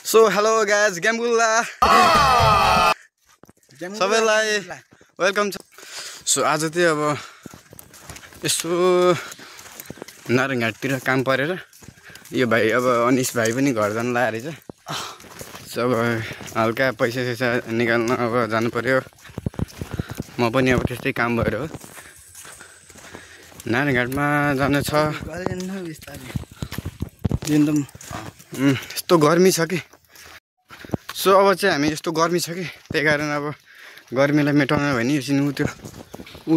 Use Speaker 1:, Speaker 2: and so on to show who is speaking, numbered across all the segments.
Speaker 1: So hello guys गेमगुल्ला सबैलाई welcome छ। So आज चाहिँ अब यसो नारायणघाटतिर काम परेर यो भाइ अब अनिश भाइ पनि घर जानु लागेको रहेछ। सो अब हल्का पैसा सैसा निकाल्न अब जानु पर्यो। म पनि अब त्यस्तै काम भएर हो नारायणघाटमा जानु छ। यस्तो गर्मी छ कि सो अब चाहिँ हामी यस्तो गर्मी छ कि त्यही कारण अब गर्मीलाई मेटाउनु भयो नि एकछिन ऊ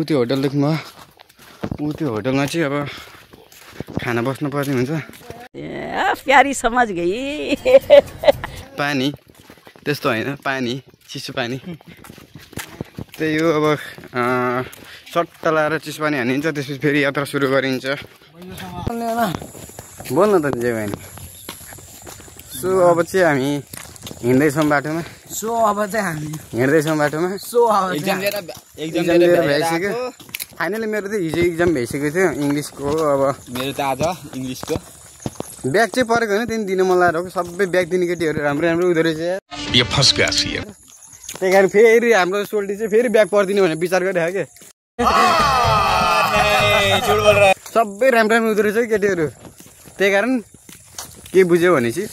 Speaker 1: त्यो होटलदेखि ऊ त्यो होटलमा चाहिँ अब खाना बस्नु पर्ने हुन्छ।
Speaker 2: प्यारी समझ गई
Speaker 1: पानी त्यस्तो होइन, पानी चिसो पानी त्यही हो। अब सट्टा लाएर चिसो पानी हानिन्छ, त्यसपछि फेरि यात्रा सुरु गरिन्छ। बोल्न त जे भयो नि। सो अब चाहिँ हामी हिँड्दैछौँ बाटोमा। एक्जाम दिएर भइसक्यो। फाइनली मेरो चाहिँ हिजो एक्जाम भइसकेको थियो इङ्ग्लिसको। अब
Speaker 3: मेरो त आज इङ्ग्लिसको
Speaker 1: ब्याग चाहिँ परेको होइन, त्यही दिन मन लागेर हो। सबै ब्याग दिने केटीहरू राम्रो राम्रो हुँदो रहेछ। त्यही कारण फेरि हाम्रो सोल्टी चाहिँ फेरि ब्याग पर्दिने भनेर विचार गरिरहेको के सबै राम्रो राम्रो हुँदो रहेछ केटीहरू। त्यही कारण के बुझ्यो भनेपछि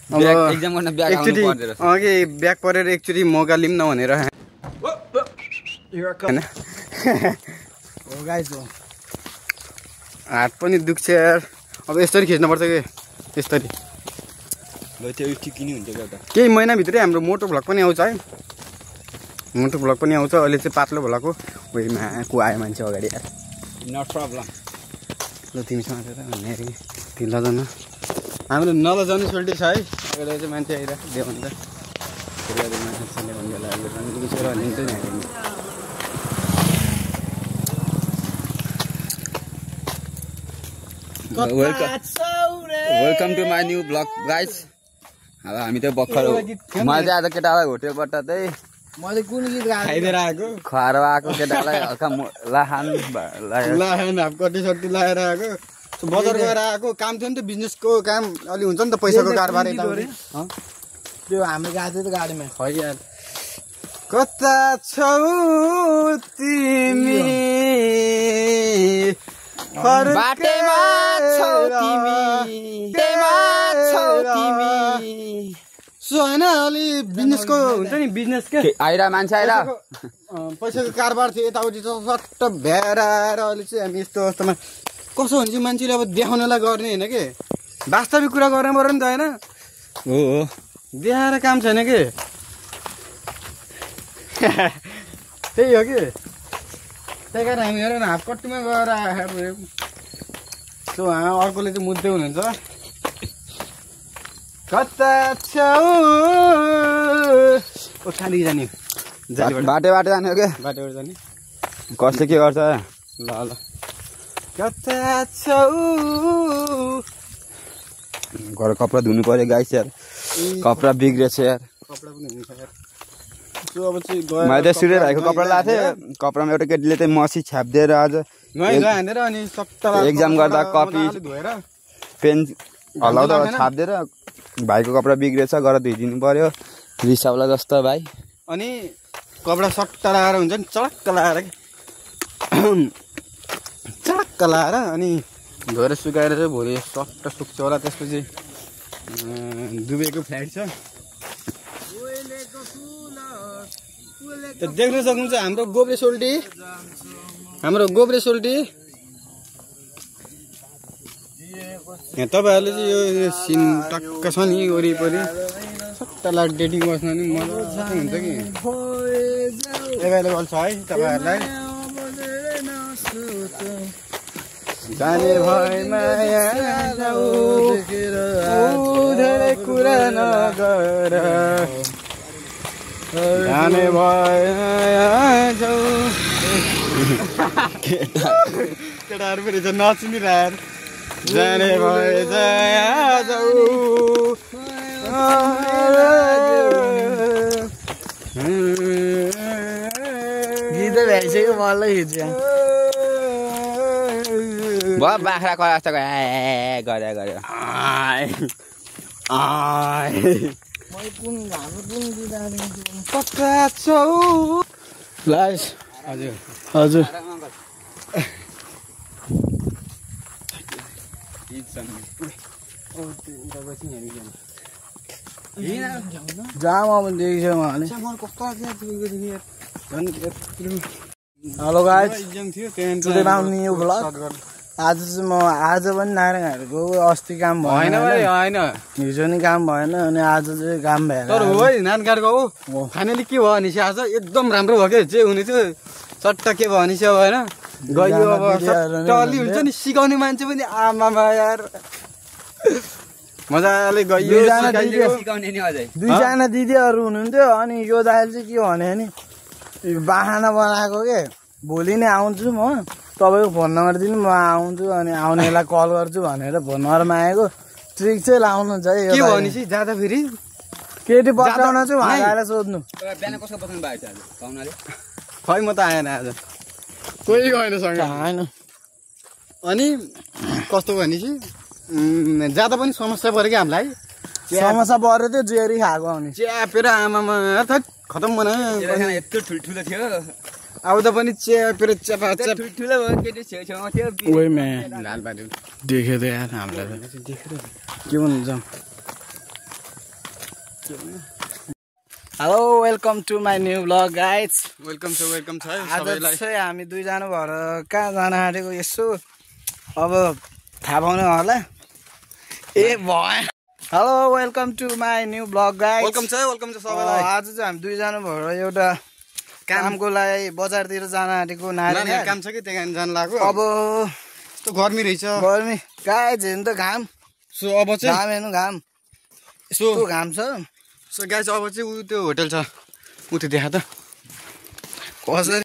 Speaker 1: अब एकचोटि अघि ब्याग परेर एकचोटि मौका लिऊँ न भनेर होइन। हात पनि दुख्छ यार। अब यसरी खिच्नुपर्छ कि यसरी केही महिनाभित्रै हाम्रो मोटो भ्लग पनि आउँछ है। मोटो भ्लग पनि आउँछ। अहिले चाहिँ पातलो भ्लगको उयोमा को आयो मान्छे अगाडि यार।
Speaker 3: Not problem.
Speaker 1: ल तिमीसँग त भन्ने अरे कि लजाउन हाम्रो नलजाउने सोल्टी छ है। अगाडि चाहिँ मान्छे आइरहेको दियो भने त मान्छेले भनिदिन्छ नि।
Speaker 3: Welcome to my new blog guys. अब हामी त भर्खर मैले चाहिँ आज केटालाई होटेलबाट चाहिँ
Speaker 1: खाइदिएर आएको
Speaker 3: खुवाएर आएको केटालाई हल्का लाहान
Speaker 1: हाफकटी सट्टी लगाएर आएको। बजार गएर आएको काम थियो नि त, बिजनेसको काम अलि हुन्छ नि त, पैसाको कारोबार
Speaker 2: त्यो हामी गएको थियो त गाडीमा।
Speaker 1: खै यार कता छौ तिमी
Speaker 3: बाटैमा छौ तिमी
Speaker 1: सो होइन अलि बिजनेसको हुन्छ नि, बिजनेस के
Speaker 3: आइरा मान्छे आइरा
Speaker 1: पैसाको कारोबार थियो यताउति सट्ट भ्याएर आएर अहिले चाहिँ हामी यस्तो अवस्थामा कसो हुन्छ मान्छेले अब देखाउनलाई गर्ने होइन कि वास्तविक कुरा गर्नु पर्यो नि त होइन।
Speaker 3: हो
Speaker 1: देखाएर काम छैन कि त्यही हो कि। त्यही कारण हामी हेर हाफकट्टीमा गएर आएर सो अर्कोले चाहिँ मुद्दै हुनुहुन्छ कता छौ खाली जाने
Speaker 3: बाटो जाने हो क्या
Speaker 1: बाटोबाट जाने
Speaker 3: कसले के गर्छ
Speaker 1: ल ल कता छौ
Speaker 3: घर कपडा धुनु पर्यो गाइस यार। कपडा बिग्रेछ यार।
Speaker 1: कपडा पनि हुन्छ यार। सो अब चाहिँ
Speaker 3: मैले त सूर्य भाइको कपडा लाएको थिएँ। कपडामा एउटा केटीले चाहिँ मसी छापिदिएर आज
Speaker 1: हानेर अनि सट्टा
Speaker 3: एक्जाम गर्दा कपी पेन हल्लाउँदा छापिदिएर भाइको कपडा बिग्रेछ गएर धुइदिनु पर्यो रिसाउला जस्तो भाइ।
Speaker 1: अनि कपडा सट्टा लगाएर हुन्छ नि चडक्क लगाएर कि चडक्क लगाएर अनि धोएर सुकाएर चाहिँ भोलि सट्ट सुक्छ होला। त्यसपछि दुबईको फ्लाइट छ त देख्न सक्नुहुन्छ हाम्रो गोब्रे सोल्टी यहाँ तपाईँहरूले चाहिँ यो सिन टक्क छ नि वरिपरि सट्टालाई डेटिङ बस्न नि मजा हुन्छ कि एभाइलेबल छ है तपाईँहरूलाई। जाने भएमा धेरै कुरा नगर जाने भयो केटाहरू पनि नचिनिरहेर जाने भयो जाऊ
Speaker 2: गीत भइसक्यो मलाई हिजो
Speaker 3: बाख्रा करास्तो गऱ्यो
Speaker 1: पक्का छौ
Speaker 2: लाइस
Speaker 1: हजुर
Speaker 2: हजुर जाम अब देखिसक्यो उहाँले hello guys today now new blog आज चाहिँ म आज पनि नारायणहरूको अस्ति काम
Speaker 1: होइन
Speaker 2: भएन
Speaker 1: भाइ होइन
Speaker 2: हिजो नि काम भएन अनि आज चाहिँ काम भएर
Speaker 1: तर हो है नानकाडको हो फाइनली के भयो भने आज एकदम राम्रो भयो क्या जे हुने थियो सट्ट के भयो भने चाहिँ होइन गयो अब सट्ट अलि हुन्छ नि सिकाउने मान्छे पनि आमामा यार मजाले गयो
Speaker 2: दुईजना दिदीहरू हुनुहुन्थ्यो अनि यो दाइले चाहिँ के भने नि बाहाना बनाएको के भोलि नै आउँछु म तपाईँको फोन नम्बर दिनु म आउँछु अनि आउनेलाई कल गर्छु भनेर फोन नम्बर मागेको ट्रिक चाहिँ लाउनु चाहिँ
Speaker 1: के भयो भने चाहिँ जाँदा फेरि
Speaker 2: केटी बचाउन चाहिँ उहाँ आएर सोध्नु
Speaker 1: खै म त आएन आज कोही गएन सँग
Speaker 2: होइन
Speaker 1: अनि कस्तो भनेपछि जाँदा पनि समस्या पऱ्यो क्या हामीलाई
Speaker 2: समस्या पऱ्यो त्यो जेरी खाएको अनि
Speaker 1: च्यापेर आमामा थट खतम बनायो
Speaker 3: यत्रो ठुल्ठुलो थियो
Speaker 1: आउँदा पनि च्यापेर च्यापा
Speaker 3: ठुल्ठुलो केटी छेउछेउमा थियो
Speaker 2: ओइ म्या
Speaker 1: लाल बाटो
Speaker 2: देख्यो त यार हामीलाई
Speaker 1: देखेर
Speaker 2: के भन्नुहुन्छ hello welcome to my new blog guys
Speaker 1: welcome छ है
Speaker 2: आज
Speaker 1: सबैलाई
Speaker 2: चाहिँ हामी दुईजना भएर कहाँ जान आँटेको यसो अब थाहा पाउने होला ए भयो hello welcome to my new blog guys
Speaker 1: welcome छ सबैलाई
Speaker 2: आज चाहिँ हामी दुईजना भएर एउटा कामको लागि बजारतिर जान आँटेको नानी
Speaker 1: काम छ कि त्यही कारण जान लाग्यो
Speaker 2: अब
Speaker 1: यस्तो गर्मी रहेछ
Speaker 2: गर्मी गाइज हेर्नु त घाम
Speaker 1: सो अब चाहिँ
Speaker 2: घाम हेर्नु घाम
Speaker 1: सो
Speaker 2: यस्तो घाम छ
Speaker 1: सो गाइस अब चाहिँ उ त्यो होटल छ उ त्यो देखा त
Speaker 2: कसरी